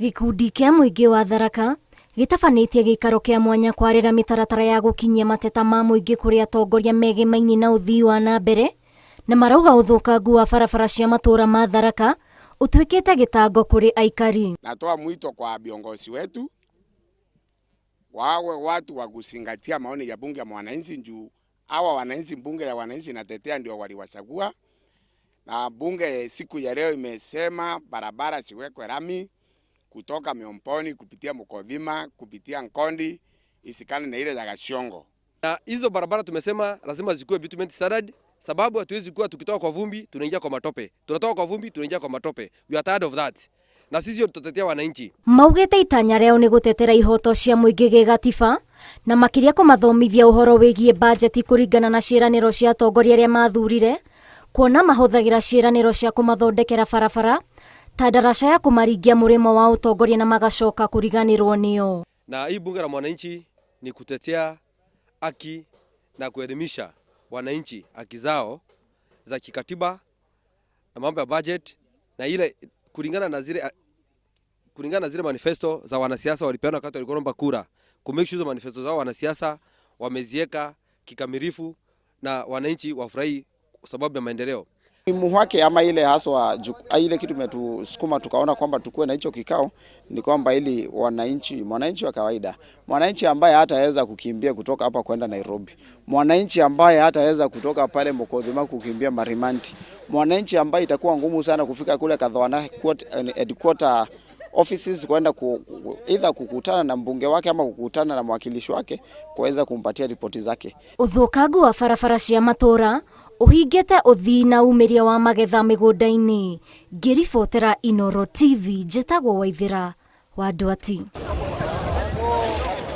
Gĩkundi kĩa mũingĩ wa Tharaka gĩtabanĩtie gĩikaro kĩa mwanya kwarĩra mĩtaratara ya gũkinyia mateta ma mũingĩ kũrĩ atongoria megemainie na ũthii wa na mbere, na marauga ũthũkangu wa barabara cia matũũra ma Tharaka ũtuĩkĩte gĩtango kũrĩ aikari. Natoa mwito kwa viongozi wetu wawe watu wa kuzingatia maoni ya bunge ya mwananchi, juu hawa wananchi, bunge ya wananchi inatetea ndio waliwachagua, na bunge siku ya leo imesema barabara siwekwe lami kutoka Miomboni kupitia Mukothima kupitia Nkondi isikane na ile ya Gachiongo. Na hizo barabara tumesema lazima zikuwe bitumen standard, sababu hatuwezi kuwa tukitoka kwa vumbi tunaingia kwa matope, tunatoka kwa vumbi tunaingia kwa matope. We are tired of that, na sisi tutatetea wananchi. Maugĩte itanya rĩao nĩ gũtetera ihoto cia mũingĩ gĩgatiba na makĩria kũmathomithia ũhoro wĩgiĩ bajeti kũringana na ciĩranĩro cia atongoria arĩa mathurire, kuona mahũthagĩra ciĩranĩro cia kũmathondekera barabara ta ndaraca ya kũmaringia mũrĩmo wa ũtongoria na magacoka kũriganĩrwo nĩo. Na hii bunge la mwananchi ni kutetea haki na kuelimisha wananchi haki zao za kikatiba na mambo ya budget na ile kulingana na zile manifesto za wanasiasa walipeana wakati walikuwa wanaomba kura, ku make sure hizo manifesto zao wanasiasa wameziweka kikamilifu na wananchi wafurahi kwa sababu ya maendeleo. Umuhimu wake ama ile haswa ile kitu imetusukuma tukaona kwamba tukuwe na hicho kikao ni kwamba ili wananchi, mwananchi wa kawaida, mwananchi ambaye hataweza kukimbia kutoka hapa kwenda Nairobi, mwananchi ambaye hataweza kutoka pale Mukothima kukimbia Marimanti, mwananchi ambaye itakuwa ngumu sana kufika kule Kathwana headquarter offices kwenda either kukutana na mbunge wake ama kukutana na mwakilishi wake kuweza kumpatia ripoti zake. Ũthũkangu wa barabara cia matũũra ũhingĩte ũthii na umĩria wa magetha mĩgũnda-inĩ. Ngĩribotera Inooro TV, njĩtagwo Waithĩra wa Ndwati.